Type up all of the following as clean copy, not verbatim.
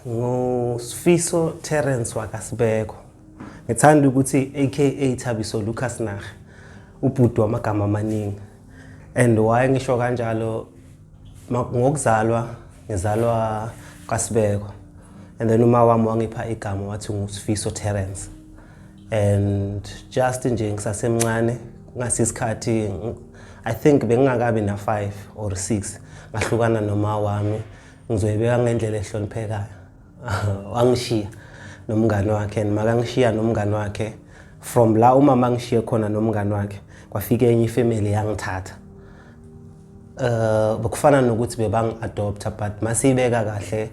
NguSifiso Terence wakaSibeko. Ngithanda ukuthi aka Thabiso Lucas Nage, ubhuti wamagama amaningi. And why ngisho kanjalo, ngokuzalwa ngizalwa kaSibeko. And then uma wami wangipha igama wathi nguSifiso Terence. And just nje ngisasemncane ngasisikhathi, I think bengingakabi na 5 or 6, ngahlukana noma wami. Ngizoyibeka ngendlela ehloniphekayo, wangishiya nomngani wakhe, and makangishiya nomngani wakhe, from la umama angishiye khona nomngani wakhe, kwafika enye ifamily yangithatha. Bekufana nokuthi bebangi-adopta, but masiyibeka kahle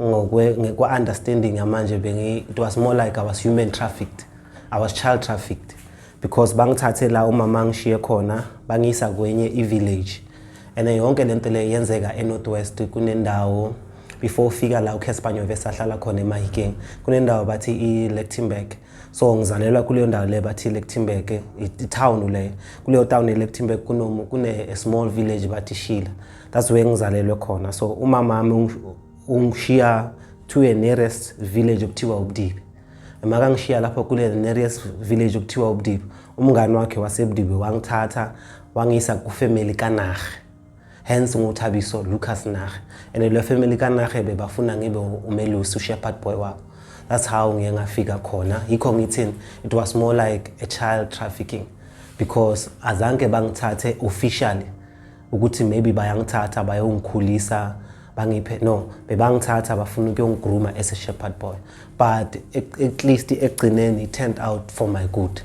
ngokwe ngekwa-understanding yamanje, bengi it was more like I was human trafficked, I was child trafficked, because bangithathe la umama angishiye khona, bangisa kwenye i-village. And yonke lento le yenzeka e-North West. Kunendawo before ufika la uCassper Nyovest ahlala khona eMahikeng, kunendawo bathi i-Lichtenburg. So ngizalelwa kuleyo ndawo le bathi i-Lichtenburg, i-town leyo. Kuleyo town e-Lichtenburg kune a small village bathi Sheila. That's where ngizalelwe khona. So umama wami ungishiya to a nearest village okuthiwa uBudibe. Makangishiya lapho kule nearest village okuthiwa uBudibe, umngani wakhe waseBudibe wangithatha wangisa kufamily kaNahe, hence nguThabiso Lucas Nage. And le family kaNahe bebafuna ngibe umelusi, ushepherd boy wabo. That's how ngiye ngafika khona. Yikho ngithini, it was more like a child trafficking, because azange bangithathe officially ukuthi maybe bayangithatha bayongikhulisa bangiphe. No, bebangithatha bafuna ukuyongigrooma as a shepherd boy. But at least ekugcineni it turned out for my good,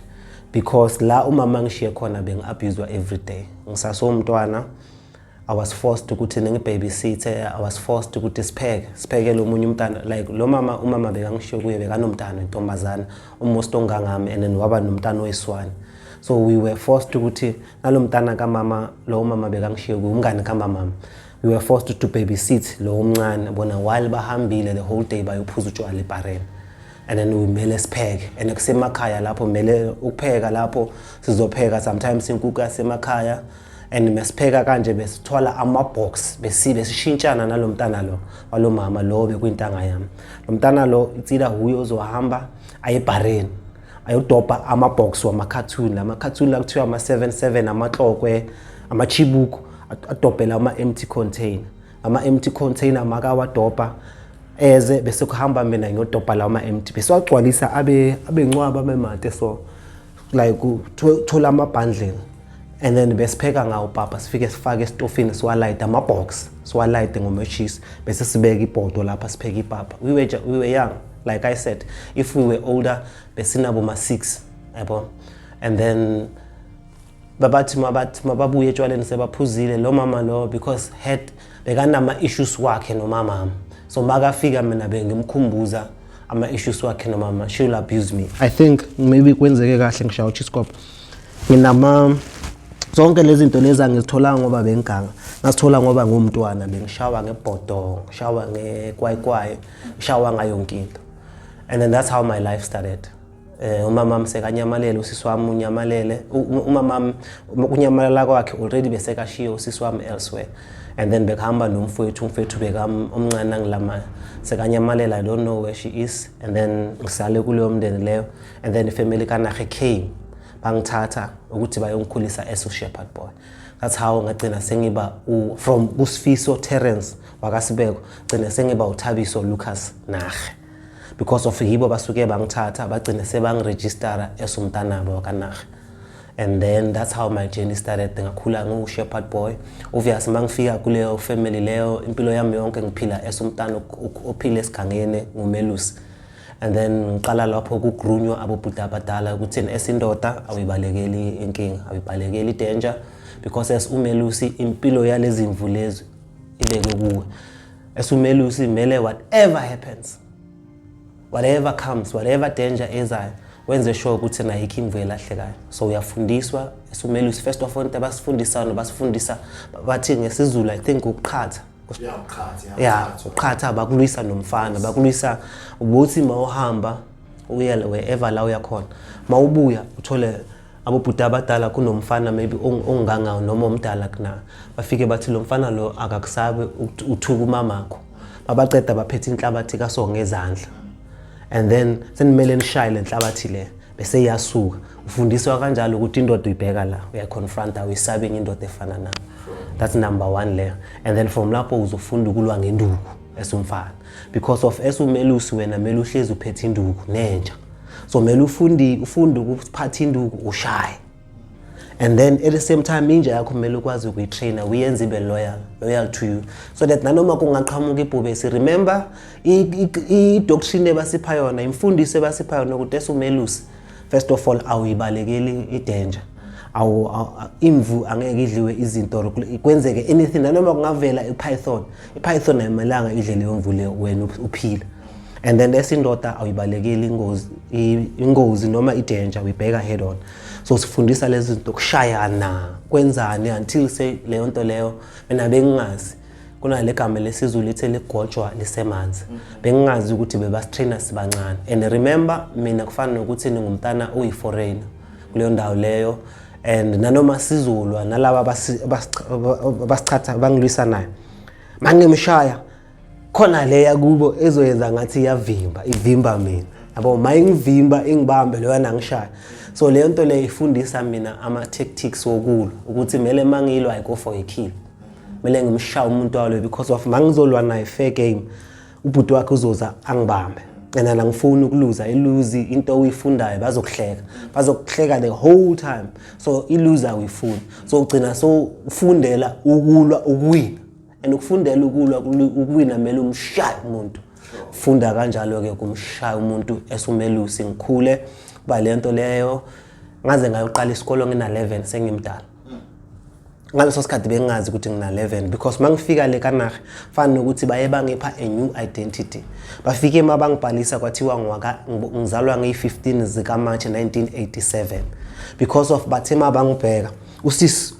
because la umama ngishiye khona bengi-abuswa every day ngisasowumntwana. I was forced ukuthi ngibabysitte, I was forced ukuthi sipheke, siphekele omunye umntana. Like lo mama, umama bekangishiye kuye bekanomntana intombazana almost ongangami, and then waba nomntana oyiswane. So we were forced ukuthi nalo mntana kamama lo mama bekangishiye kuye, umngane kamama, we were forced to babysit lo omncane bona while bahambile the whole day bayophuza utshwala ebhareni. And then kumele sipheke, and kusemakhaya lapho kumele ukupheka, lapho sizopheka sometimes inkukhu yasemakhaya. And mesipheka kanje besithwala ama-box, besibe sishintshana nalo mntana lo walo mama lo bekuyintanga yami. Lo mntana lo itsila huye ozohamba aye ebhareni ayodobha ama-box wama-cartoon, lama-cartoon la kuthiwa ama-77, amahlokwe, amachibuku, adobhela ama-empty container, ama-empty container. Makawadobha eze, bese kuhamba mina ngiyodobha lawo ma-empty, bese wagcwalisa abe ncwaba, abe made, so like thola ama-bundle. And then besipheka ngawo papa, sifike sifake esitofini, siwalayite ama-box, siwalayite ngomatshisi, bese sibeka ibhodo lapha sipheke ipapa. We were young, like I said. If we were older, besinabo ma-6, yabo. And then babathi mabathi mababuye etshwaleni sebaphuzile, lo mama lo, because had bekanama-issues wakhe nomamama, so makafika mina bengimkhumbuza ama-issues wakhe nomama, she will abuse me. I think maybe kwenzeke kahle ngishaya uchiskop. Nginama zonke lezi zinto lezi angizitholanga ngoba bengiganga, ngazithola ngoba ngumntwana bengishawa ngebhodo, ngishawa ngekwayikwayi, ngishawa ngayo yonke into. And then that's how my life started. Umama wami sekanyamalele, usisi wami unyamalele. Umama wami ukunyamalala kwakhe already besekashiye usisi wami elsewhere, and then bekuhamba nomfowethu, umfowethu bekam omncane angilamayo sekanyamalela. I don't know where she is. And then ngisale kuleyo mndeni leyo, and then ifamily kaNahe came, bangithatha ukuthi bayongikhulisa as a shepherd boy. That's how ngagcina sengiba from kuSifiso Terence wakaSibeko, gcina sengiba uThabiso Lucas Nage, because of yibo basuke bangithatha, bagcine sebangirejistara as umntanabo wakaNahe. And then that's how my journey started. Ngakhula ngiwu-shepherd boy. Obvious, uma ngifika kuleyo family leyo, impilo yami yonke ngiphila as umntana ophila esigangeni, ngumelusi. And then ngiqala lapho kugroomwa abobhuti abadala ukuthi esindoda awuyibalekeli inkinga, awuyibalekeli i-danger, because as umelusi impilo yalezi mvu lezi ibeke kuwe. As umelusi kumele whatever happens, whatever comes, whatever danger ezayo, wenze sure ukuthi nayikho imvu elahlekayo. So uyafundiswa esumelusi. First of all, into abasifundisayo, basifundisa bathi ngesiZulu, I think ukuqhatha. Ya, uqhatha. Ya, uqhatha, bakulwisa nomfana, bakulwisa ukuthi mawuhamba uye wherever la uya khona, mawubuya uthole abobhuti abadala kunomfana maybe ongangawo noma omdala kuna, bafike bathi lo mfana lo akakusabi uthuka umamakho. Babaceda baphethe inhlabathi kaso ngezandla, and then senimele nishaye le nhlabathi le bese iyasuka. Ufundiswa kanjalo ukuthi indoda uyibheka la, uyayiconfronta, uyisabe enye indoda efana nayo. That's number one leyo. And then from lapho uzofunda ukulwa ngenduku esumfana, because of esumelusi wena kumele uhlezi uphethe induku nenja, so kumele ufunde ukuphatha induku ushaye. And then at the same time inja yakho kumele ukwazi ukuyitraina, uyenze ibe loyal to you, so that nanoma kungaqhamuka ibhubesi. Remember i-doctrine ebasipha yona, imfundiso ebasipha yona ukuthi esumelusi, first of all, awuyibalekeli i-danger. Imvu angeke idliwe izinto or kwenzeke anything. Nanoma kungavela i-python, i-python ayimelanga idle leyo mvu leyo wena uphila. And then esindoda awuyibalekeli ingozi, ingozi noma i-danger uyibheka head on. So sifundisa lezi zinto, kushayana, kwenzani, until se leyo nto leyo mina bengingazi kunale gama lesiZulu lithe ligotshwa lisemanzi. Bengingazi ukuthi bebasitraina sibancane. And remember, mina kufana nokuthi ningumntana oyi-foreigner kuleyo ndawo leyo, and nanoma sizulwa nalaba abasichatha bangilwisa nayo, mangimshaya khona leya kubo ezoyenza ngathi iyavimba, ivimba mina, yabo. Mayingivimba, ingibambe loyana ngishaya. So leyo nto leyo ifundisa mina ama-tactics wokulwa, ukuthi kumele mangilwa I go for a kill, kumele ngimshaye umuntu walo, because of mangizolwa naye fair game, ubhuti wakhe uzoza angibambe and angifuni ukuluza. Iluzi into oyifundayo, bazokuhleka, bazokuhleka the whole time. So iluza awuyifuni, so ugcina so ufundela ukulwa ukuwina, and ukufundela ukulwa ukuwina kumele umshaye umuntu. Funda kanjalo-ke kumshaya umuntu esumelusi. Ngikhule kuba le nto leyo ngaze ngayoqala isikolo ngina-11, sengimdala. Ngaleso sikhathi bengingazi ukuthi ngina-11, because uma ngifika le kanahe fana nokuthi baye bangipha a new identity. Bafike uma bangibhalisa kwathiwa ngizalwa ngeyi-15 zikaMarch 1987, because of bathe uma bangibheka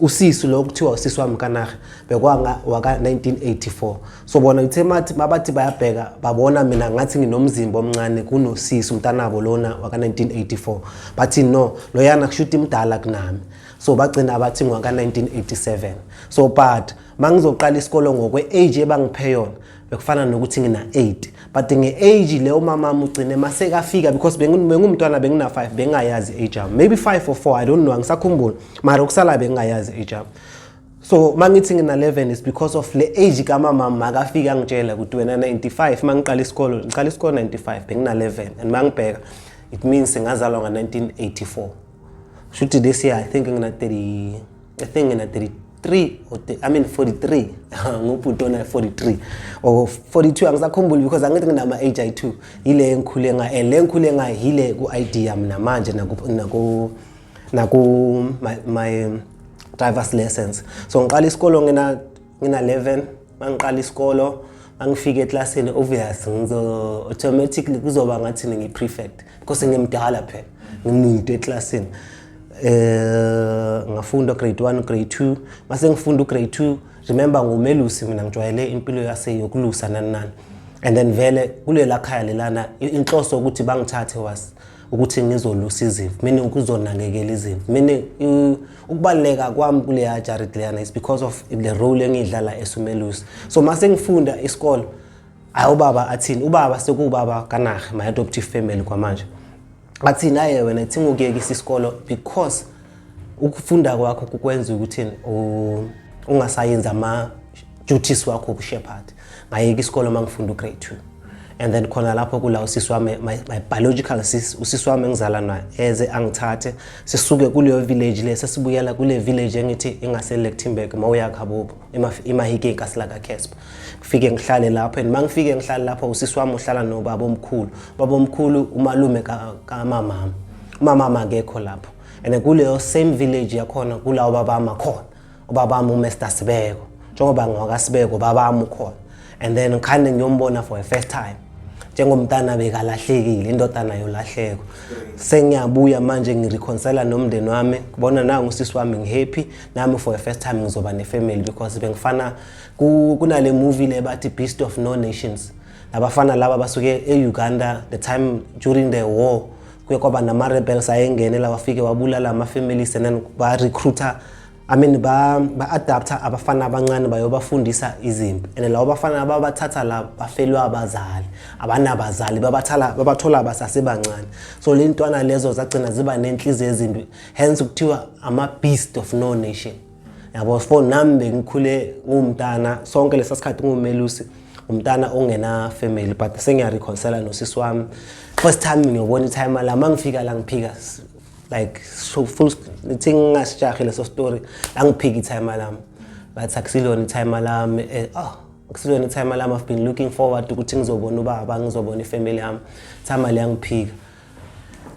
usisi lo kuthiwa usisi wami kanahe bekwanga waka-1984. So bona ithe mathi mabathi bayabheka, babona mina ngathi nginomzimba omncane kunosisi umntanabo lona waka-1984. Bathi no, loyana kushuthi imdala kunami, so bagcina bathi ngwaka-1987. So but mangizoqala isikolo ngokwe-age ebangiphe yona bekufana nokuthi ngina-8, but nge-age leyo mamami ugcine masekafika, because bengumntwana, bengina-5, bengingayazi age yami, maybe 5 or 4, I don't know, angisakhumbuli, mara ukusala bengingayazi age yami. So mangithi ngina-11 is because of le age kamama makafika angitshela ukuthi wena 95. Mangiqala isikolo, ngiqala isikolo 95, bengina-11, and mangibheka it means ngazalwa nga-1984. Shuthi this year I think ngina 30, I think ngina 33 or I mean 43, ngubhuti ona 43 or 42, angisakhumbuli, because angithi nginama age ayi-2, yile engikhule ngayo, and le engikhule ngayo yile ku-ID yami namanje naku my driver's license. So ngiqala isikolo ngina 11. Mangiqala isikolo, mangifika eklasini, obvious ngizo automatically kuzoba ngathi ngiyi-prefect because ngimdala phela, ngimuntu eklasini. Ngafunda grade 1, grade 2. Mase ngifunda ugrade 2, remember ngumelusi mina, ngijwayele impilo yase yokulusa nani nani, and then vele kulela khaya lelana inhloso ukuthi bangithathe was ukuthi ngizolusa izimvu, meaning ukuzonakekela izimvu, meaning ukubaluleka kwami kuleya charity leyana is because of the role engiyidlala esumelusi. So mase ngifunda isikolo, ayi, ubaba athini, ubaba sekuwubaba kanahe, my adoptive family kwamanje, athi naye, "Wena thinga ukuyekisa isikolo because ukufunda kwakho kukwenza ukuthi ungasayenzi ama-duties wakho obu-shepherd." Ngayeka isikolo uma ngifunda ugrade 2. And then khona lapho kula usisi wami, my biological sis, usisi wami engizala naye, eze angithathe sisuke kuleyo village le, sesibuyela kule village engithi ingase-Lichtenburg mawuya Khabobo, eMahikeng kaSilaka Casper. Ngifike ngihlale lapho, and mangifike ngihlale lapho, usisi wami uhlala nobaba omkhulu, baba omkhulu umalume kamamama, umamama akekho lapho. And kuleyo same village yakhona kulawo babama khona ubabami uMr Sibeko, njengoba ngwakasibeko, babami ukhona. And then ngikhande ngiyombona for the first time njengomntana bekalahlekile, indodana yolahleko. Sengiyabuya manje, ngireconcile nomndeni wami, kubona nangu usisi wami, ngihappy nami, for the first time ngizoba nefamily, because bengifana kunale movie le bathi Beast of No Nations, labafana laba basuke e-Uganda the time during the war, kuye kwaba nama-rebels ayengenela, wafike wabulala ama-families and then ba-recruiter. I mean, ba-adopta abafana abancane, bayobafundisa izimpi, and labo bafana babathatha la bafelwe abazali, abanabazali, babathala babathola basasebancane. So le ntwana lezo zagcina ziba nenhliziyo ezimbi, hence kuthiwa ama-beast of no nation, yabo. For nami bengikhule ngumntana sonke lesa sikhathi ngumelusi, umntana ongena family, but sengiyareconcile nosisi wami. First time ngiyobona i-timer la, mangifika la ngiphika, like, so full ithi ngingasijahi leso story, angiphika i-timer lami, but akusilona i-timer lami, oh, akusilona i-timer lami. I've been looking forward ukuthi ngizobona ubaba, ngizobona ifamily yami. Timer liyangiphika.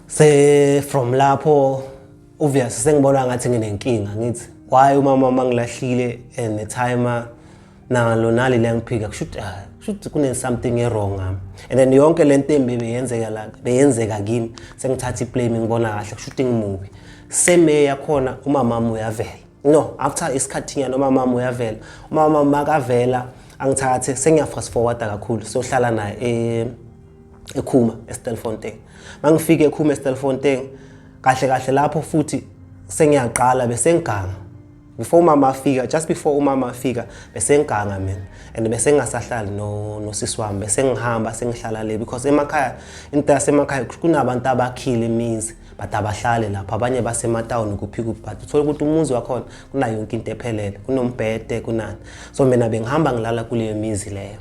Se from lapho, obvious, sengibona ngathi nginenkinga. Ngithi, why umama mangilahlile and the timer nalo nali liyangiphika? Kushuthi, ah, kushuthi kune something e-wrong ngami. And then yonke lento embi beyenzeka la, beyenzeka kimi, sengithatha iblame, ngibona kahle kushuthi ngimubi. Same yakhona, umama wami uyavela. No, after isikhathinyana umama wami uyavela. Umama makavela angithathe, sengiya fast forward kakhulu, sohlala naye ekhuma eStelfontein. Mangifika ekhuma eStelfontein, kahle kahle lapho futhi sengiyaqala bese ngiganga. Before umama afika, just before umama afika, bese ngiganga mina, and bese ngingasahlali no nosisi wami, bese ngihamba sengihlala le, because emakhaya, into yasemakhaya, kunabantu abakhile imizi but abahlali lapho, abanye basematawuni kuphi kuphi, but uthola ukuthi umuzi wakhona kunayo yonke into ephelele, kunombhede, kunani. So mina bengihamba ngilala kuleyo mizi leyo,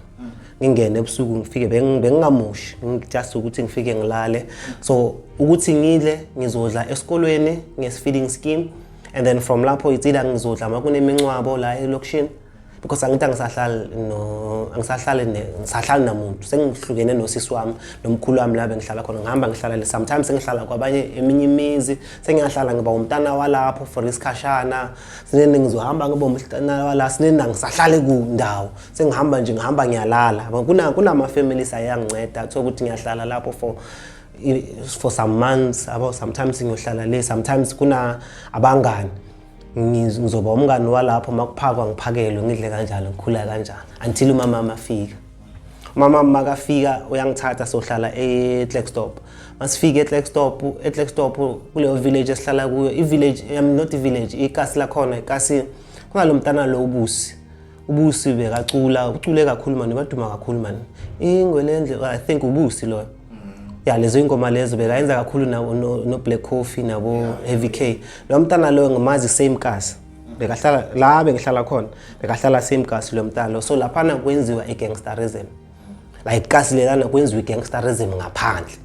ngingene ebusuku, ngifike, bengingamoshi, just ukuthi ngifike ngilale. So ukuthi ngidle, ngizodla esikolweni nges-feeding scheme, and then from lapho it's either ngizodla uma kunemincwabo la elokishini, because angithi angisahlali no angisahlali ne ngisahlali namuntu, sengihlukene nosisi wami nomkhulu wami la bengihlala khona. Ngihamba ngihlala le, sometimes sengihlala kwabanye eminye imizi, sengiyahlala ngiba umntana walapho for isikhashana, sinene ngizohamba ngiba umntana wala, sinene angisahlali kundawo, sengihamba nje, ngihamba ngiyalala. Kuna kunama families ayanginceda, thola ukuthi ngiyahlala lapho for some months, yabo. Sometimes ngiyohlala le, sometimes kuna abangani, ngizoba umngani walapho, makuphakwa ngiphakelwe, ngidle kanjalo, ngikhula kanjalo until umama afika. Umama makafika uyangithatha, sohlala eKlerksdorp. Masifika eKlerksdorp, eKlerksdorp kuleyo village esihlala kuyo, i-village, not i-village, ikasi lakhona, ikasi kunalo mntana lo ubusi, ubusi bekacula, ucule kakhulu mani, baduma kakhulu mani, ingwelendle, I think ubusi loyo ya, lezo ingoma lezo bekayenza kakhulu nabo no Black Coffee nabo Heavy K. Lo mntana lo ngimazi, same kasi bekahlala la bengihlala khona, bekahlala same kasi lo mntana lo. So laphana kwenziwa i-gangsterism, like kasi lelana kwenziwa i-gangsterism ngaphandle,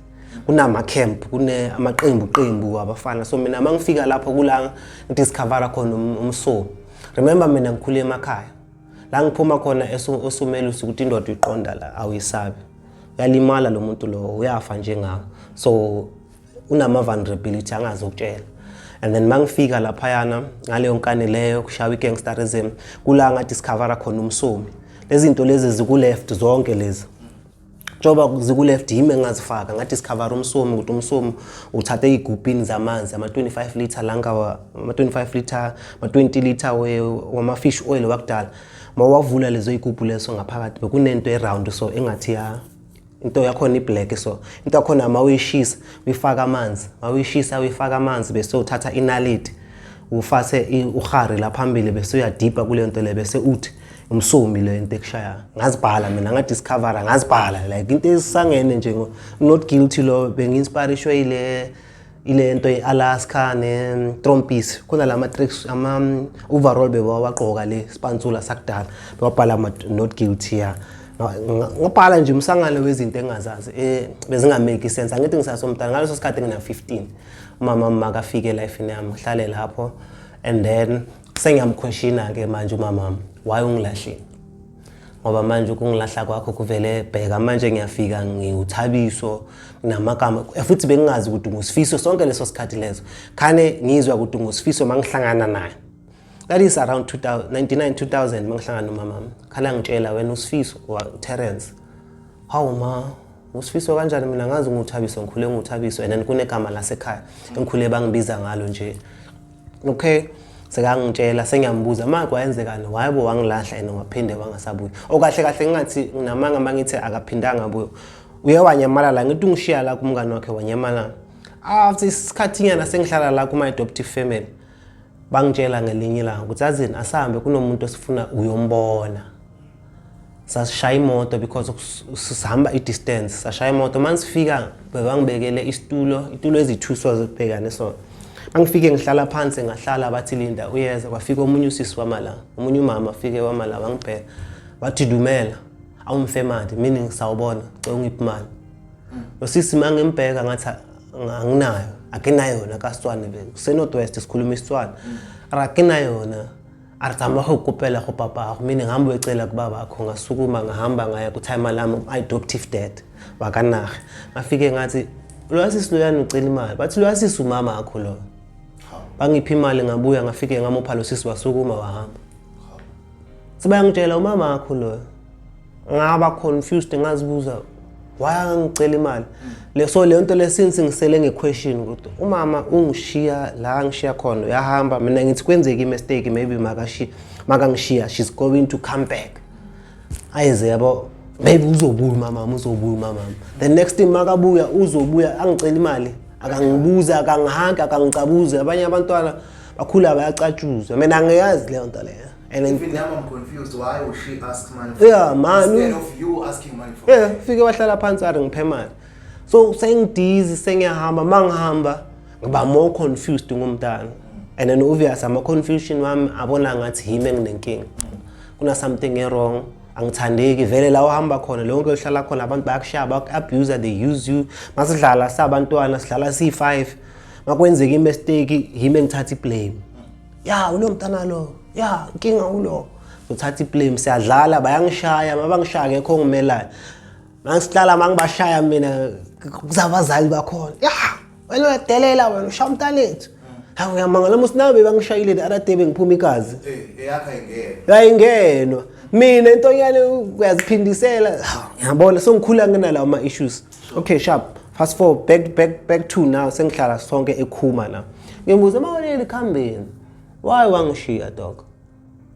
kunama-camp, kune amaqembu qembu abafana. So mina mangifika lapho, kula ngidiscovera khona umsomi. Remember, mina ngikhule emakhaya la ngiphuma khona, osumelusi ukuthi indoda uyiqonda la, awuyisabi, uyalimala lo muntu lo, uyafa njengawe, so unama-vulnerability angazokutshela. And then mangifika laphayana ngaleyo nkani leyo, kushawa i-gangsterism, kula ngadiscovera khona umsomi. Lezi zinto lezi ziku-left zonke lezi, njengoba ziku-left, yimi engazifaka. Ngadiscovera umsomi, ukuthi umsomi uthathe iy'gubhini zamanzi, ama-25 liter lanka, ama-25 liter, ama-20 liter wama-fish oil wakudala. Mawavula lezo y'gubhu lezo, ngaphakathi bekunento e-round, so engathi ya into yakhona i-black. So into yakhona uma uyishisa uyifaka amanzi, uma uyishisa uyifaka amanzi, bese uthatha inaliti, ufase uhari la phambili, bese uyadipha kuleyo nto leyo, bese uthi umsomi le nto ekushaya. Ngazibhala mina, ngadiscovera, ngazibhala like into esangene nje not guilty lo, bengi-inspirishwe ile nto ye-Alaska ne-Trompies, khona la ma-tricks, ama-overall bewawagqoka, le spantsula sakudala, bewabhala ama-not guilty ya. Ngabhala nje umsangano wezinto engingazazi, bezingamake sense. Angithi ngisasomntana ngaleso sikhathi, ngina-15. Umama makafike elifini yami, ngihlale lapho, and then sengiyamquestiona-ke manje umama, why ungilahlile? Ngoba manje ukungilahla kwakho kuvele, bheka manje ngiyafika ngiwuthabiso namagama, futhi bengingazi ukuthi ngusifiso sonke leso sikhathi leso. Khane ngizwa ukuthi ngusifiso mangihlangana naye, that is around 2000, 99 2000, mangihlangana nomama, khala ngitshela, wena usifiso wa Terence. Hawu ma, usifiso kanjani? Mina ngazi nguthabiso, ngikhule nguthabiso, and then kunegama lasekhaya engikhule bangibiza ngalo nje. Okay, sekangitshela, sengiyambuza ma kwayenzekani, wayebo wangilahla and waphinde wangasabuyi. Okahle kahle ngingathi nginamanga mangithi akaphindanga abuye, uye wanyamalala. Ngithi ungishiya la kumngani wakhe, wanyamalala. After isikhathinyana sengihlala la kuma-adoptive family. Bangitshela ngelinye ilanga ukuthi azini asahambe, kunomuntu osifuna uyombona. Sasishaya imoto because sihamba i-distance, sashaya imoto. Uma sifika bebangibekele isitulo, itulo ezithuswa zibhekane sona. Mangifike ngihlala phansi, ngahlala, bathi linda uyeza. Kwafika omunye usisi wamala, omunye umama afike wamala, wangibheka wathi dumela, awumfe mali, meaning sawubona, cela ungiphe imali. Lo sisi mangimbheka ngathi anginayo, akinayona kaSetswana, kuse-North West sikhuluma isiTswana, akinayona. A re tsamaya go kopela go papago, meaning hamba uyocela kubabakho. Ngasukuma ngahamba ngaya ku-timer lami, adoptive dad wakanaga. Ngafike ngathi loya sisi loyani ucela imali, bathi loya sisi umama akho loyo. Bangipha imali, ngabuya ngafike ngamupha lo sisi, wasukuma wahamba. Sebayangitshela umama akho loyo. Ngaba confused, ngazibuza why angicela imali le. So leyo nto le, since ngisele nge-question ukuthi umama ungishiya la angishiya khona, uyahamba, mina ngithi kwenzeka i-mistake, maybe makashiya, makangishiya she's going to come back, ayeze yabo, maybe uzobuya umama, uzobuya umama. The next thing makabuya, uzobuya angicela imali, akangibuza, akangihanki, akangicabuzi. Abanye abantwana bakhula bayacatshuzwa, mina angiyazi leyo nto leyo. And then Even now I'm confused. Why would she ask money from Yeah, you man. instead of you asking money from Yeah, her? fike wahlala phansi ari ngiphe imali. So sengidizi, sengiyahamba, mangihamba ngiba more confused ngumntana. And then obvious ama confusion wami abona ngathi yimi enginenkinga. Kuna something wrong, angithandeki vele la uhamba khona, lonke uhlala khona abantu bayakushaya, bayaku-abuse, they use you. Masidlala sabantwana, sidlala siyi-5, makwenzeka i-mistake yimi engithatha i-blame. Ya, ulo mntana lo, ya inkinga ulo, uthatha i-blame. Siyadlala, bayangishaya, mabangishaya akekho ongimelayo. Mangisihlala mangibashaya mina kuzabazali bakhona, ya wena uyadelela, wena ushaya umntanethu. Hawu, ngiyamangala musi nawe bangishayile the other day, bengiphuma igazi. Eh, eyakho ayingena. Yayingenwa mina intonyane, uyaziphindisela. Hawu, ngiyabona sengikhula nginalawo ama-issues. Okay, sharp, fast forward back to now, sengihlala sonke ekhuma la, ngimbuza mawuleli khambeni, why wangishiya, dog?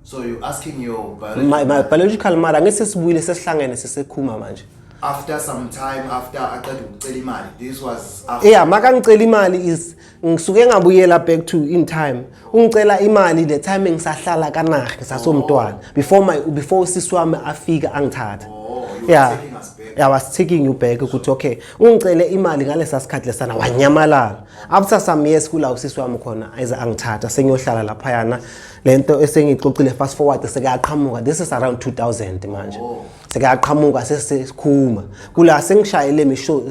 So you asking your My biological mother, angithi sesibuyile, sesihlangene, sisekhuma manje. After some time, after aqeda ukucela imali. This was after Yeah, makangicela imali is ngisuke ngabuyela back to in time, ungicela imali the time ngisahlala kanaga, ngisasomntwana, before usisi wami afika angithatha. Oh, you were taking us back. Yeah, I was taking you back ukuthi okay, ungicele imali ngalesa sikhathi lesana, wanyamalala. After some years kula usisi wami khona eze angithatha, sengiyohlala laphayana. Lento esengixoxile, fast forward, sekuyaqhamuka, this is around 2000 manje. Sekuyaqhamuka, sesikhuma kula sengishaye le misho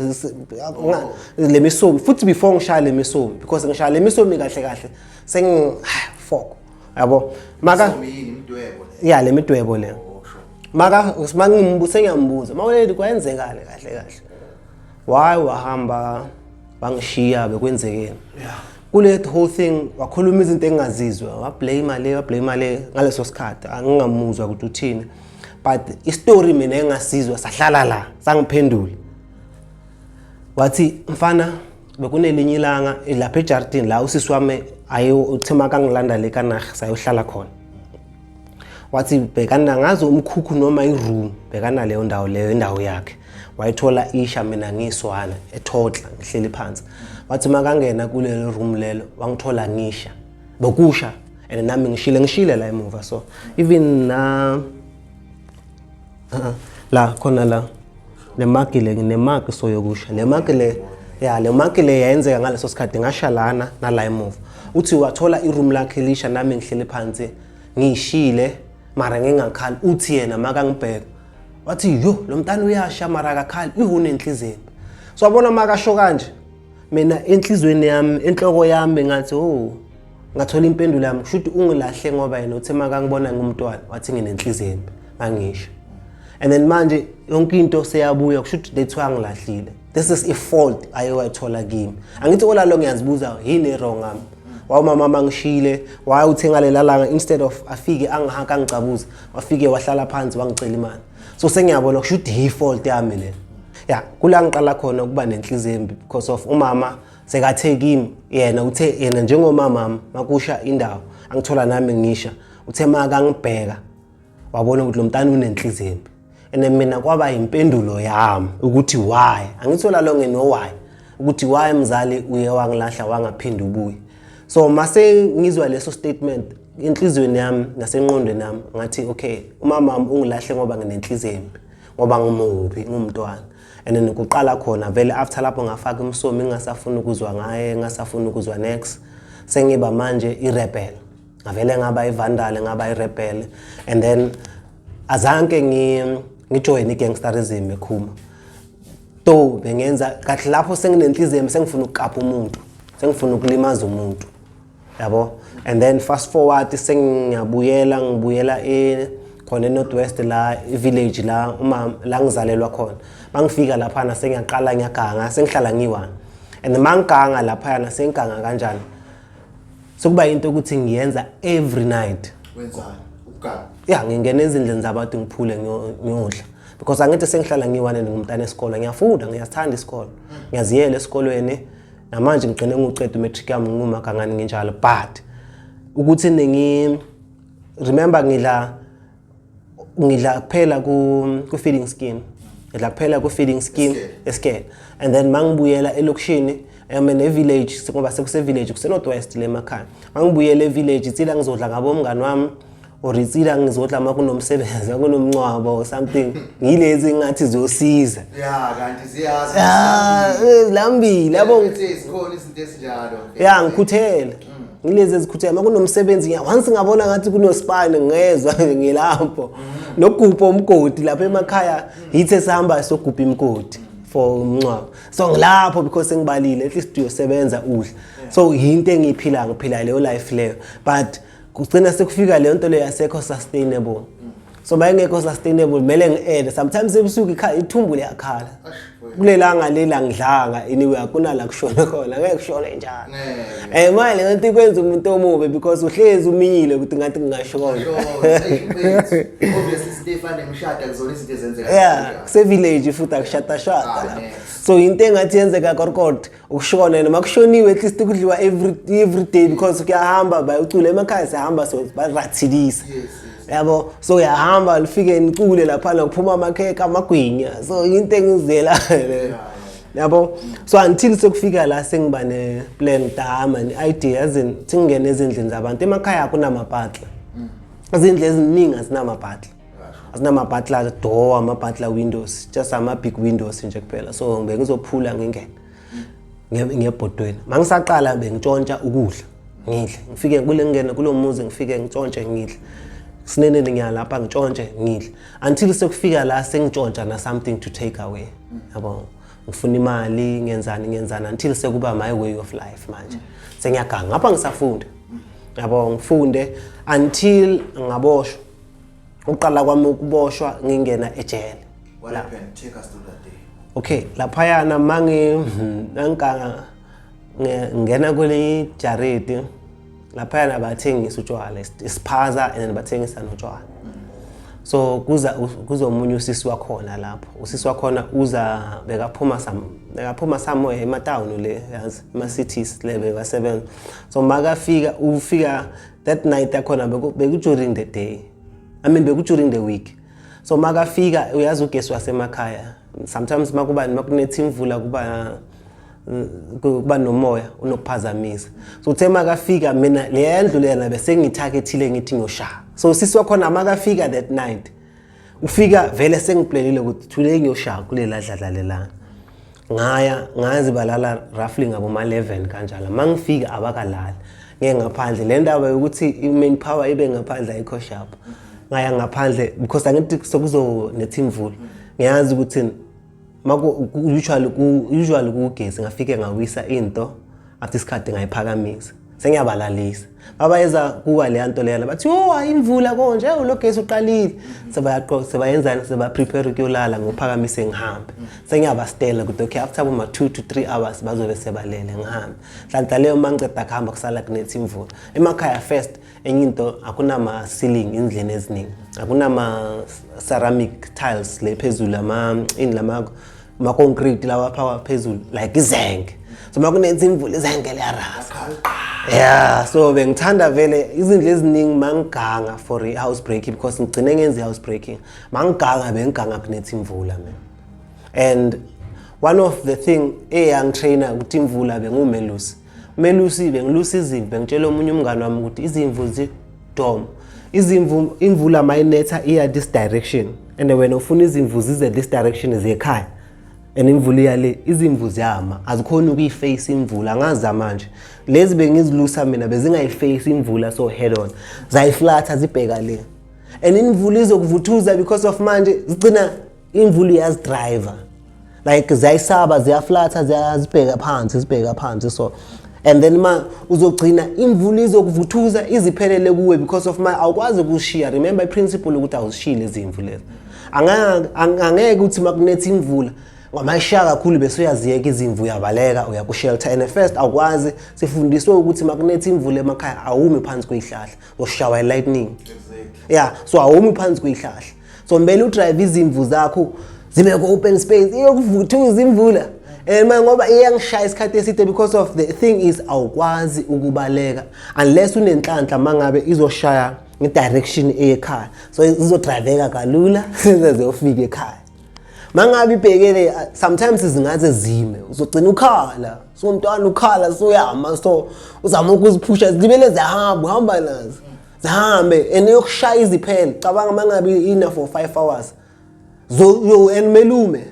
le misomi futhi, before ngishaya le misomi, because ngishaya le misomi kahle kahle sengi fuck yabo maka. Misomi yini, imidwebo le? Ya, le midwebo le. Oh, sure. Maka mangimbuza, sengiyambuza mawuleli, kwenzekani kahle kahle, why wahamba bangishiya, bekwenzekeni kule whole thing? Wakhuluma izinto engingazizwa, wablame le, wablame le. Ngaleso sikhathi angingamuzwa ukuthi uthini, but istory mina engasizwa, sahlala la, sangiphendula wathi mfana, bekunelinye ilanga lapha ejardini la usisi wami aye, uthe makangilanda le kanaga sayohlala khona, wathi bhekana ngazi umkhukhu noma iroom, bhekana leyo ndawo leyo, indawo yakhe wayithola isha, mina ngiswana ethotla ngihleli phansi. Wathi makangena kulelo room lelo wangithola ngisha, bekusha and nami ngishile, ngishile la emuva. So even na la khona la le mark le, nginemark so yokusha le mark le, ya, le mark le yayenzeka ngaleso sikhathi ngasha lana nala emuva. Uthi wathola iroom lakhe lisha, nami ngihleli phansi ngishile mara ngingakhali. Uthi yena makangibheka wathi yo, lo mntana uyasha mara akakhali, ihunenhliziyo. So wabona makasho kanje, mina enhlizweni yami, enhloko yami ngathi oh, ngathola impendulo yami, kusho ukuthi ungilahle ngoba yena uthe makangibona ngumntwana wathi nginenhliziyo embi mangisho. And then manje yonke into seyabuya, kusho ukuthi that's why angilahlile, this is a fault aye wayithola kimi. Angithi olalo ngiyazibuza yini wrong ngami, wawumama mangishile, why uthe ngalela langa instead of afike angihaka angicabuza, wafike wahlala phansi wangicela imali? So sengiyabona kusho ukuthi yi-fault yami le. Ya, kula ngiqala khona ukuba nenhliziyo embi because of umama sekathe kimi, yena uthe yena njengomama makusha indawo angithola nami ngisha, uthe makangibheka wabona ukuthi lo mntana unenhliziyo embi. And mina kwaba impendulo yami ukuthi why angithola lo ngeno why, ukuthi why mzali uye wangilahla wangaphinda ubuye. So mase ngizwa leso statement enhliziyweni yami nasengqondweni yami, ngathi, okay, umama wami ungilahle ngoba nginenhliziyo embi, ngoba ngimubi, ngumntwana. And then kuqala khona vele after lapho ngafaka imsomi, ngingasafuni ukuzwa ngaye, ngingasafuni ukuzwa next. Sengiba manje i-rebel, ngavele ngaba i-vandal, ngaba i-rebel. And then azange ngijoyine i-gangsterism ekhuma to bengenza kahle lapho senginenhliziyo, sengifuna ukukapha umuntu, sengifuna ukulimaza umuntu, yabo. And then fast forward, sengiyabuyela, ngibuyela khona e-North West la, i-village la uma la ngizalelwa khona. Mangifika laphana sengiyaqala ngiyaganga, sengihlala ngiyi-one. And mangiganga laphayana, sengiganga kanjani, sekuba into ukuthi ngiyenza every night. Wenzani ukuganga? Ya, ngingena ezindlini zabantu, ngiphule, ngiyodla, because angithi sengihlala ngiyi-one, ngumntana esikole, ngiyafunda, ngiyasithanda isikole, ngiyaziyela esikolweni. Namanje ngigcine ngiwuceda u-matric yami ngumagangani nginjalo. But ukuthi nengi remember ngidla kuphela ku feeding scheme, ngidla kuphela ku feeding scheme esikele. And then mangibuyela elokishini, I mean e-village, ngoba sekuse-village, kuse-North West le emakhaya. Mangibuyela e-village, itsila ngizodla ngabo umngani wami or itsila ngizodla uma kunomsebenzi, kunomncwabo or something, ngilezi ngathi ziyosiza. Ya, kanti ziyazi. Ah, lambile, yabo. Zikhona izinto ezinjalo. Ya, ngikhuthele, ngilezi ezikhuthele. Uma kunomsebenzi once ngabona ngathi kunosipani, ngezwa ngilapho nokugubha umgodi lapha emakhaya, yithi esihamba sogubha imigodi for umncwabo. So ngilapho because sengibalile, at least uyosebenza udla. So yinto engiyiphilayo, ngiphila leyo life leyo. But kugcina sekufika leyo nto leyo yasekho sustainable. So mayingekho sustainable, kumele ngi-add sometimes ebusuku, ithumbu liyakhala. Kulelanga lela ngidlanga, anyway akunala kushone khona, ngeke kushone njalo. Ngeke. Manje le nto ikwenza umuntu omubi because uhlezi uminyile ukuthi ngathi ngingashona. Obviously izinto ey'fana nemishado akuzona izinto ezenzeka. Yeah, kuse-village futhi akushata shata Ah, lapho. next. So into engathi yenzeka korkot ukushona, noma kushoniwe, at least kudliwa every day because kuyahamba bayocula emakhaya, siyahamba, so barathilisa. Yabo, so uyahamba lifike nicule laphana, kuphuma amakhekhe, amagwinya. So into engizela leyo, yabo. So until sekufika la sengiba ne-plan dama ne-idea yazini, singene ezindlini zabantu emakhaya. Akunamapatla, izindlu eziningi azinamapatla, azinama-burglar door, ama-burglar windows, just ama-big windows nje kuphela. So bengizophula ngingene ngebhodweni. Mangisaqala bengitshontsha ukudla, ngidle, ngifike kule, ngene kulo muzi, ngifike ngitshontshe, ngidle. Sinenene ngiyalapha, ngitshontshe, ngidle, until sekufika la sengitshontsha na something to take away, yabo. Ngifuna imali, ngenzani, ngenzani, until sekuba my way of life. Manje sengiyaganga ngapha, ngisafunda, yabo, ngifunde until ngaboshwa. Uqala kwami ukuboshwa, ngingena ejele. What happened? Take us through that day. Okay, laphayana mangi ngangikanga ngena kule jaridi laphayana, bathengisa utshwala, isiphaza, and then bathengisa notshwala. So kuza kuzomunye usisi wakhona lapho, usisi wakhona uza bekaphuma somewhere ematawuni le, yazi, ema-cities le bekasebenza. So makafika, ufika that night yakhona, beku during the day, I mean beku during the week. So makafika, uyazi ugesi wasemakhaya sometimes makuba makunetha imvula, kuba nomoya unokuphazamisa. So uthe makafika, mina le ndlu lena bese ngi-targetile, ngithi ngiyoshaya. So usisi wakhona makafika that night, ufika vele sengiplanile ukuthi today ngiyoshaya kulela dladla lelana. Ngaya, ngazi balala roughly ngabo ma 11 kanjalo. Mangifika abakalali, ngeke ngaphandle le ndaba yokuthi i-main power ibe ngaphandle ayikho sharp. Ngaya ngaphandle because angithi sekuzonetha imvula, ngiyazi ukuthi maku usually kugesi. Ngafike ngawisa into, after isikhathi ngayiphakamisa, sengiyabalalisa. Babayeza kuwa leya nto leyana, bathi, "Oh, hayi, imvula konje, lo gesi uqalile." Sebayaqoqa, sebayenzani, seba-prepare ukuyolala. Ngophakamise ngihambe, sengiyabastela ukuthi okay, after boma 2 to 3 hours bazobe sebalele, ngihambe. Nhlanhla leyo, uma ngiceda kuhamba kusala kunetha imvula emakhaya. First, enye into, akunama-ceiling endlini eziningi, akunama-ceramic tiles le phezulu, ama ini lama ama-concrete lawa phawa phezulu like izenge. So uma kunetha imvula, izenge liyarasa. Yeah, so bengithanda vele izindlu eziningi mangiganga for i-house breaking, because ngigcine ngenza i-house breaking. Mangiganga, bengiganga kunetha imvula mina. And one of the thing eyangi-traina ukuthi imvula, bengumelusi. Melusi, bengilusa izimvu, bengitshela omunye umngane wami ukuthi izimvu zidom, izimvu imvula mayinetha iya this direction and wena ufuna izimvu zize this direction ziye ekhaya and imvula iya le, izimvu ziyama, azikhoni ukuyiface imvula. Angazi manje lezi bengizilusa mina bezingayiface imvula, so head on zayiflatha zibheka le and imvula izokuvuthuza because of manje zigcina imvula iyazidriver, like ziyayisaba, ziyaflatha, ziyazibheka phansi, zibheka phansi. So and then ma uzogcina imvula izokuvuthuza iziphelele kuwe because of ma awukwazi ukushiya. Remember i-principle ukuthi awuzishiyile izimvu lezi. Angeke uthi makunetha imvula ngoba kakhulu bese uyaziyeka izimvu, uyabaleka uya ku-shelter. And first awukwazi, sifundiswe ukuthi makunetha imvula emakhaya awumi phansi kweyihlahla, ushawa i-lightning. Yeah, so awumi phansi kweyihlahla, so mbele udrive izimvu zakho zibe ku-open space, iyokuvuthuza imvula. And manje ngoba iyangishaya isikhathi eside because of the thing is awukwazi ukubaleka unless unenhlanhla mangabe izoshaya nge-direction eyekhaya, so izodriveka kalula zize ziyofika ekhaya. Mangabe ibhekele, sometimes zingaze zime, uzogcina ukhala, so umntwana ukhala, soyama, so uzama ukuziphusha, zibele ziyahamba, uhamba nazo zihambe and iyokushaya iziphele. Cabanga mangabe ina for 5 hours zo yo and melume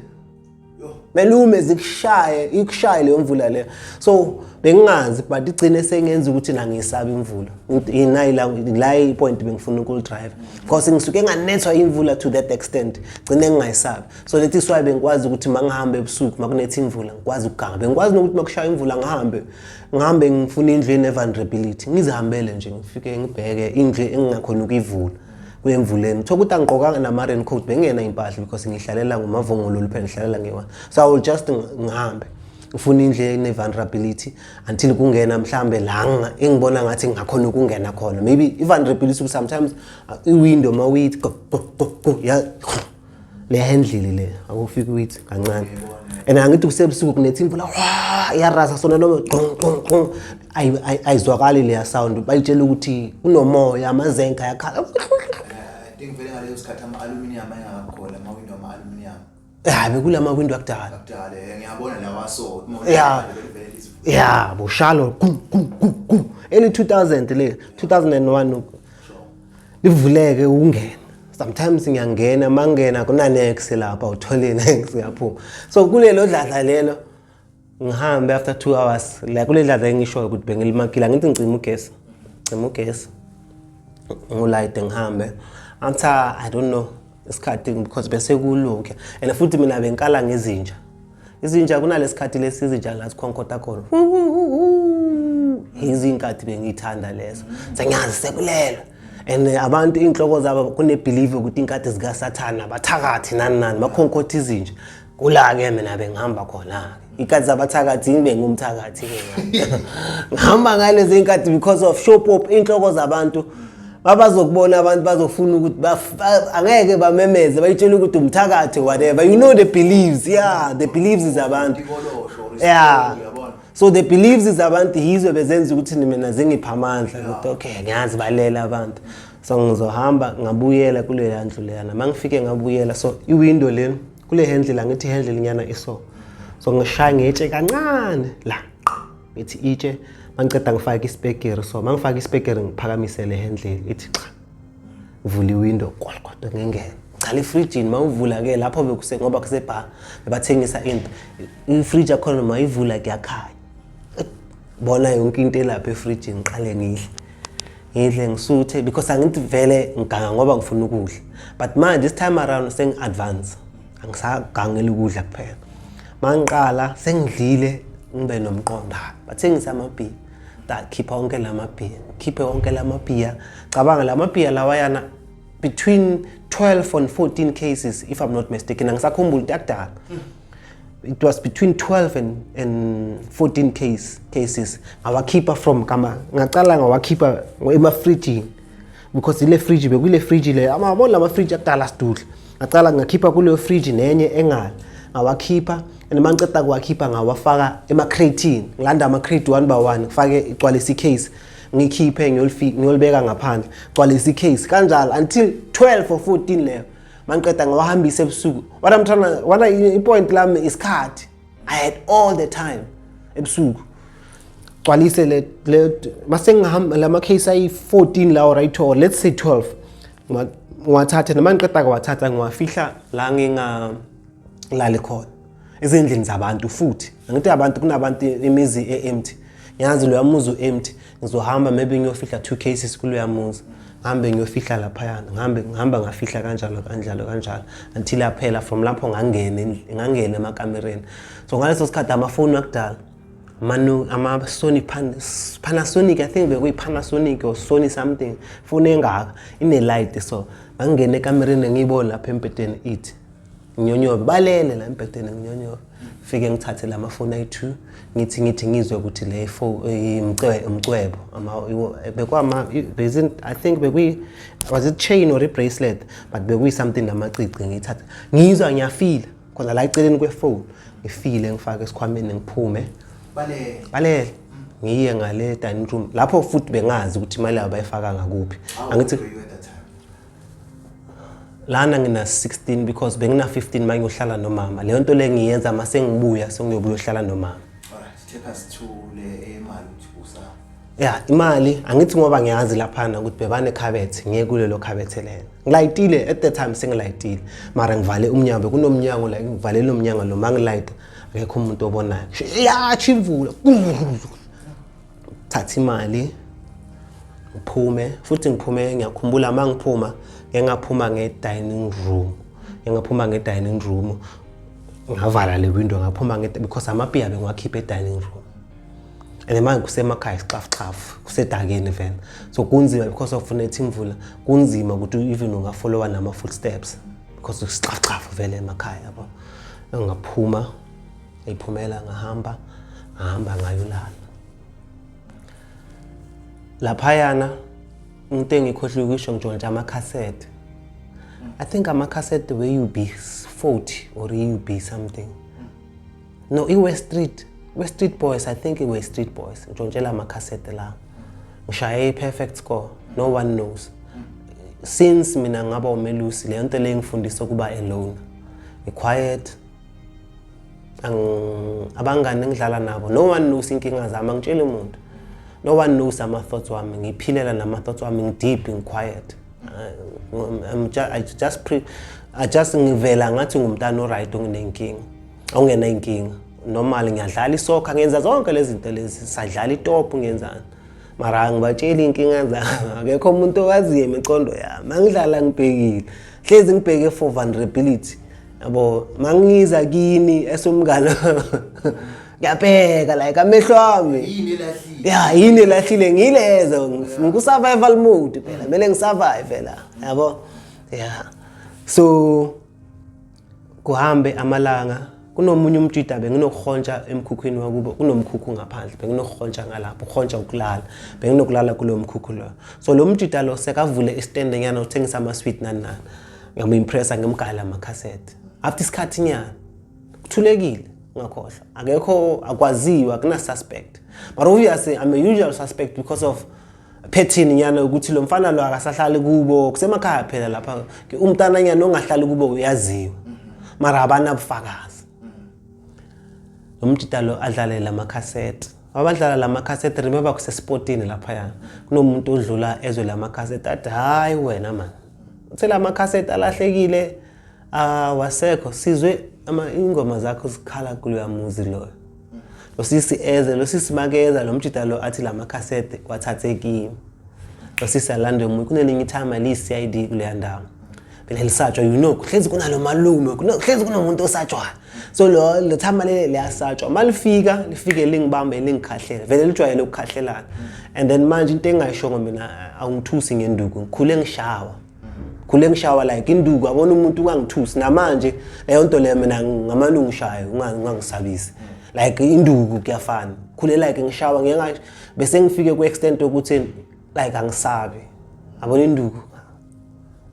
melume zikushaye, ikushaye leyo mvula leyo. So bengingazi, but igcine sengenza ukuthi nangisaba imvula. Inayi la i-point bengifuna ukulidrive because ngisuke nganethwa imvula to that extent, gcine ngingayisabi. So that is why bengikwazi ukuthi mangihambe ebusuku makunetha imvula, ngikwazi ukuganga. Bengikwazi nokuthi makushaya imvula ngihambe, ngihambe ngifuna indlu ene-vulnerability, ngizihambele nje, ngifike ngibheke indlu engingakhona ukuyivula kuyemvuleni. Thola ukuthi angigqokanga nama-raincoat, bengingena impahla because ngihlalela ngomavungululu phela, ngihlalela ngewa. So I will just ngihambe ngifuna indlu ene-vulnerability until kungena mhlambe la engibona ngathi ngingakhona ukungena khona. Maybe i-vulnerability sometimes i-window ma uyithi go go go go ya le handle le akufika uyithi kancane and angithi kusebusuku kunetha imvula, wa iyarasa sona noma gqong gqong gqong, ayizwakali leya sound, bayitshela ukuthi kunomoya, amazenka ayakhala. I think vele ngaleso sikhathi ama-aluminium ayengakakhona, ama-window ama-aluminium. Ya, bekulama window akudala. Akudala, ngiyabona lawa, so vele vele Ya, boshalo gu gu gu gu, early 2000 le, 2001, livuleke ungene. Sometimes ngiyangena, mangena kunanex lapha, uthole nex, uyaphuma. So kulelo dladla lelo ngihambe after 2 hours la kule dladla engishoyo ukuthi bengilimakile, ngithi ngicima ugesi, ngicima ugesi, ngulayide, ngihambe after I don't know isikhathi because bese kulokhu. And futhi mina bengikala ngezinja, izinja kunalesikhathi lesi izinja la zikhonkotha khona, izinkathi bengiyithanda lezo, sengiyazi sekulelwe. And abantu iy'nhloko zabo kune-belief ukuthi iy'nkathi zikasathane, abathakathi, nani nani, bakhonkotha izinja. Kula-ke mina bengihamba khona-ke iy'nkathi zabathakathi, ngibe ngumthakathi-ke, ngihamba ngalezi y'nkathi because of showpop. Iy'nhloko zabantu babazokubona, abantu bazofuna ukuthi angeke bamemeze, bayitshela ukuthi umthakathi, whatever, you know the beliefs. Yeah, the beliefs zabantu. Tikolosho, uyabona. So the beliefs zabantu yizo bezenza ukuthi mina zingipha amandla ukuthi okay, ngiyazi balela abantu, so ngizohamba ngabuyela kuleya ndlu leyana. Uma ngifike ngabuyela, so i-window lena kule handle la, ngithi handle nyana iso, so ngishaya ngetshe kancane la, ngithi itshe, mangiceda ngifake isipekere. So mangifaka isipekere ngiphakamise le handle, ithi cha, ngivula i-window kodwa ngingena cala efrijini. Mawuvula ke lapho bekuse ngoba kusebha bebathengisa into, ifriji yakhona mayivula kuyakhanya, bona yonke into elapha efrijini. Ngiqale ngidle, ngidle ngisuthe because angithi vele ngiganga ngoba ngifuna ukudla, but manje this time around sengi-advance, angisagangeli ukudla kuphela. Mangiqala sengidlile ngibe nomqondo, "Ha, bathengisa amabhiya." Ndakhipha wonke la mabhiya, khiphe wonke la mabhiya. Cabanga la mabhiya lawayana between 12 and 14 cases, if I'm not mistaken, angisakhumbuli into yakudala. It was between 12 and 14 cases ngawakhipha from kama, ngacala ngawakhipha emafrijini because ile fridge bekule fridge le amabona lama fridge akudala sidudla. Ngacala ngakhipha kuleyo fridge nenye engala, ngawakhipha and mangiceda kuwakhipha ngawafaka ema-crate-ini, ngilanda ama-crate one by one, ngifake igcwalisa i-case, ngikhiphe ngiyolibeka ngaphandle, gcwalisa i-case kanjalo until 12 or 14 leyo. Mangiqeda ngawahambisa ebusuku. What I'm trying to, what I, i-point lami isikhathi, I had all the time ebusuku. Gcwalise le mase ngihamba lama case ayi 14 lawo, right, or let's say 12, ngiwathathe noma ngiqeda kuwathatha, ngiwafihla la ngingalali khona, ezindlini zabantu. Futhi angithi abantu, kunabantu, imizi e-empty. Ngiyazi loya muzi u-empty, ngizohamba maybe ngiyofihla two cases kuloya muzi, ngihambe ngiyofihla laphayana, ngihambe, ngihamba ngafihla kanjalo kanjalo kanjalo until yaphela. From lapho ngangena emakamereni. So ngaleso sikhathi amafoni akudala, manu ama-Sony, Panasonic, I think bekuyi-Panasonic or Sony something, foni engaka ine-light. So ngangena ekamereni, ngiyibone lapha embhedeni, ithi nginyonyobe, balele la embhedeni, nginyonyobe, fike ngithathe la mafoni ayi-two, ngithi ngizwe ukuthi le umcwebo bekwama I think bekuyi, was it chain or i-bracelet, but bekuyi something namacici. Ngiyithatha, ngizwa ngiyafila khona la eceleni kwefoni, ngifile, ngifake esikhwameni, ngiphume. Bale. Balele, ngiye ngale dining room lapho futhi bengazi ukuthi imali yabo bayifaka ngakuphi. How Angithi old were you at that time? Lana ngina 16 because bengina 15 manje ngiyohlala nomama. Leyo nto le ngiyenza mase ngibuya, sengiyobuya uhlala nomama. Alright, take us to le imali uthi usa. Ya, imali, angithi ngoba ngiyazi laphana ukuthi bebanekhabethe, ngiye kulelo khabethe lelo, ngilayitile at the time, sengilayitile, mara ngivale umnyango. Bekunomnyango la, ngivalele umnyango lo, mangilayita akekho umuntu obonayo. Yatsho imvula, thatha imali, ngiphume futhi. Ngiphume, ngiyakhumbula uma ngiphuma, ngeke ngaphuma nge-dining room, ngeke ngaphuma nge-dining room, ngavala le window, ngaphuma because amapiya bengiwakhipha e-dining room. And manje kusemakhaya, isixafuxafu, kusedakeni vele, so kunzima because of nethi imvula, kunzima ukuthi even ungafollowa nama-footsteps because isixafuxafu vele emakhaya, yabo. Ngaphuma, ngiphumela, ngahamba, ngahamba ngayolala laphayana. Into engikhohlwe ukusho, ngitshontsha amakhasethi. I think amakhasethi we-UB 40 or i-UB something, no, i-West Street, West Street Boys, I think i-West Street Boys. Ntshontshela amakhasethi la, ngishaye i-perfect score, no one knows. Since mina ngaba umelusi, leyo nto leyo ngifundisa ukuba alone, ngi-quiet. Abangani engidlala nabo, no one knows inkinga zami, angitsheli umuntu, no one knows ama-thoughts wami, ngiphilela nama-thoughts wami, ngi-deep, ngi-quiet. I just ngivela ngathi ngumntana o-right, onginenkinga, ongena inkinga, normal. Ngiyadlala isoccer, ngenza zonke lezi zinto lezi, sadlala itopu, ngenzani, mara angibatsheli iy'nkinga zami. Akekho umuntu owaziyo imicondo yami. Angidlala ngibhekile, hlezi ngibheke for vulnerability, yabo. Mangiza kini esomngane, ngiyabheka like amehlo ami. Yini elahlile? Ya, yini elahlile, ngilezo ngiku-survival mode phela, kumele ngisurvive la, yabo. Ya, so kuhambe amalanga, kunomunye umjida benginokuhontsha emkhukhwini wakubo, kunomkhukhu ngaphandle, benginokuhontsha ngalapho, ukuhontsha ukulala, benginokulala kulowo mkhukhu lo. So lo mjida lo sekavule isitende nyana, uthengisa ama-sweet nani nani, ngiyam-impressa, ngimgala amakhasethi. After isikhathi nyana kuthulekile, ngakhohlwa, akekho, akwaziwa, akuna-suspect, but obviously I'm a usual suspect because of pattern nyana ukuthi lo mfana lo akasahlali kubo, kusemakhaya phela lapha, umntana nyana ongahlali kubo uyaziwa, mara abanabufakazi. Lo mjida lo adlale lamakhasethi, abadlala lamakhasethi, remember kusesipotini laphaya, kunomuntu odlula ezwe lamakhasethi, athi, "Hayi wena man, uthe lamakhasethi alahlekile, awasekho, sizwe ama ingoma zakho zikhala kuloya muzi loyo." Lo sisi eze, lo sisi makeza, lo mjida lo athi lamakhasethi wathathe kimi. Lo sisi alande umuntu. Kunelinye ithama liyi-CID kuleya ndawo phela, lisatshwa, kuhlezi kunalo malume, kuhlezi kunomuntu osatshwayo. So lo thama leli liyasatshwa, malifika lifike lingibambe, lingikhahlele, vele lijwayele ukukhahlelana. And then manje into engingayishongo mina, awungithusi ngenduku, ngikhule ngishawa, khule ngishawa like induku, abona umuntu ungangithusi. Namanje leyo nto leyo mina ngamane ungishaye, ungangisabisi like induku, kuyafana. Khule like ngishawa, ngeke bese ngifike ku-extent yokuthi like angisabi, abona induku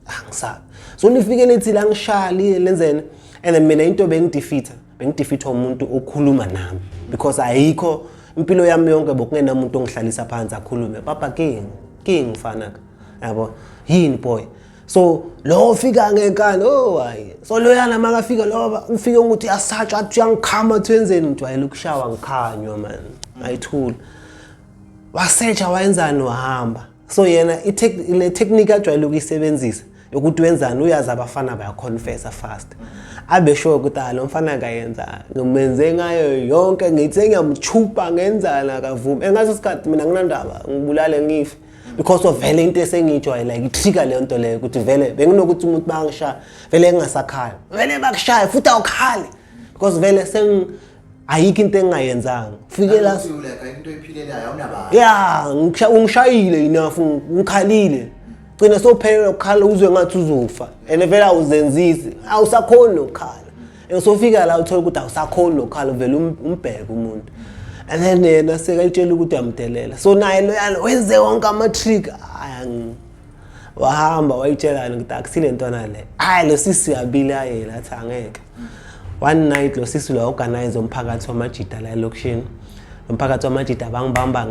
angisabi. So lifike lithi la ngishaya, liye lenzeni, and then mina into bengidefeata, bengidefeatha umuntu okhuluma nami because ayikho impilo yami yonke bokungenamuntu ongihlalisa phansi akhulume, "Papa king king mfana ka, yabo, yini boy?" So lo ufika ngenkani, oh hayi. So loyana makafika lo ufike ukuthi uyasatshwa, athi uyangikhama, athi wenzeni. Ngijwayele ukushawa, ngikhanywa man, ayithula. Wasearcha, wayenzani, wahamba. So yena le technique ajwayele ukuyisebenzisa yokuthi wenzani, uyazi abafana bayaconfessa fast, abe sure ukuthi ah, lo mfana akayenza, ngimenze ngayo yonke, ngithe ngiyamchupa, ngenzani, akavumi. And ngaso sikhathi mina nginandaba, ngibulale ngife, because of vele into esengiyijwayele, like i-trigger leyo nto leyo, ukuthi vele benginokuthi umuntu bangishaya, vele ngingasakhali, vele bakushaya futhi awukhali, because vele seng ayikho into engingayenzanga fike la. Ukuthi like into oyiphilelayo, awunabani. Ya, ungishayile enough, ngikhalile, gcina sowuphelelwa ukukhala, uzwe ngathi uzofa, and vele awuzenzisi, awusakhoni nokukhala. And sofika la uthola ukuthi awusakhoni nokukhala, vele umbheke umuntu, and then yena sekayitshela ukuthi uyamdelela. So naye loyana wenze wonke ama-trick. Ayi, wahamba wayitshelana ukuthi akusile ntwana le. Hayi, lo sisi uyabila yena, athi angeke. One night lo sisi lo organize umphakathi wamajida la elokishini, umphakathi wamajida bangibamba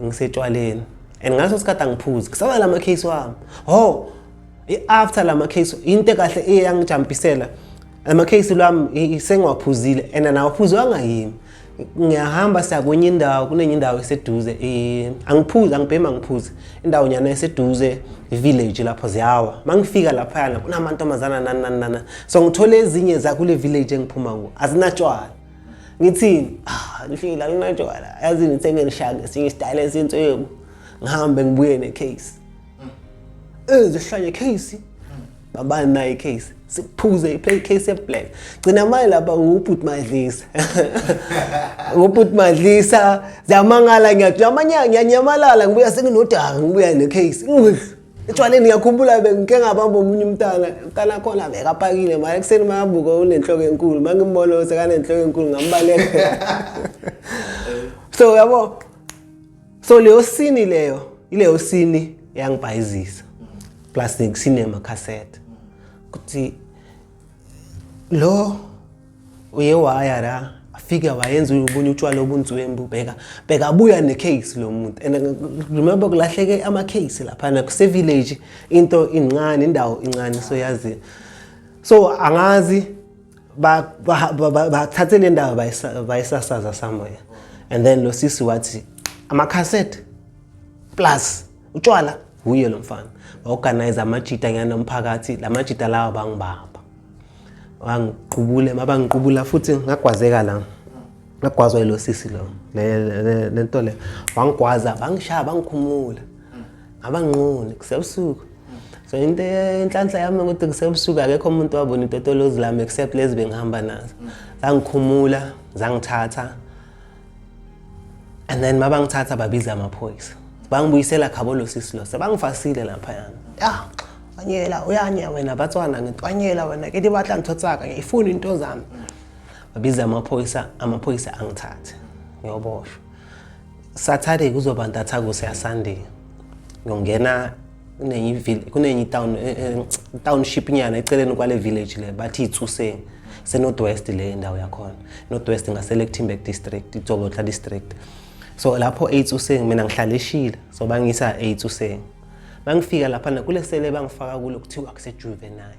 ngisetshwaleni, and ngaleso sikhathi angiphuzi, kusaba lama case wami. Oh, i-after lama case, into kahle eyangijampisela ama case lwami, sengiwaphuzile and nawaphuzwanga yimi. Ngiyahamba, siya kwenye indawo, kunenye indawo eseduze, angiphuzi, angibhemi, angiphuzi, indawo nyana eseduze, i-village lapho ziyawa. Mangifika laphayana kunamantombazana, nani nani nani, so ngithole ezinye zakule village engiphuma kuwo azinatshwala. Ngithini? Ah, ngifike la kunatshwala, yazi ngithe ngishaya ngesinye isitayile esintswemu, ngihambe ngibuye ne-case, ezihlanye case, babani nayo i-case, siphuze i-play case ye-black. Gcina manje lapha ngubhuti Madlisa, ngubhuti Madlisa, ziyamangala, ngiyajamanya, ngiyanyamalala, ngibuya senginodaka, ngibuya ne-case etshwaleni. Ngiyakhumbula bengike ngabamba omunye umntana, umntana khona bekapakile mara ekuseni mayabuka unenhloko enkulu, mangimbona sekanenhloko enkulu ngambaleka. So yabo, so leyo sini leyo, ileyo sini yangibhayizisa, plus cinema cassette kuthi lo uye waya la, afike wayenza ubunye utshwala obunzwembu, bheka bekabuya ne-case lo muntu. And remember kulahleke ama-case laphana kuse-village, into incane, indawo incane, so yazi, so angazi bathathe le ndawo bayisasaza somewhere. And then lo sisi wathi amakhasethi plus utshwala wuye lo mfana. Ba-organize amajita ngiyanomphakathi, la majita lawa bangibamba, bangiqubule, mabangiqubula futhi ngagwazeka la, ngagwazwa yilo sisi lo, le nto le, wangigwaza, bangishaya, bangikhumula, ngabanquni kusebusuku. So into inhlanhla yami ukuthi kusebusuku, akekho umuntu wabona itotolozi lami except lezi bengihamba nazo. Zangikhumula, zangithatha, and then mabangithatha babiza amaphoyisa, bangibuyisela khabo lo sisi lo, sebangifasile laphayana. Ya, wanyela, uyanya wena batswana, ngithi wanyela wena ke di batla ntho tsaka, ngiyifuna into zami. Babiza amaphoyisa, amaphoyisa angithathe, ngiyoboshwa. Saturday kuzoba ntathakusa ya Sunday, ngiyongena kunenye town, township nyana eceleni kwale village le, bathi iTsuseng, se-North West le indawo yakhona, North West ngase-Lichtenburg district, iDitsobotla district. So lapho eTsuseng, mina ngihlala eShila, so bangisa eTsuseng. Bangifika laphana kule sele bangifaka kulo, kuthiwa kuse-juvenile.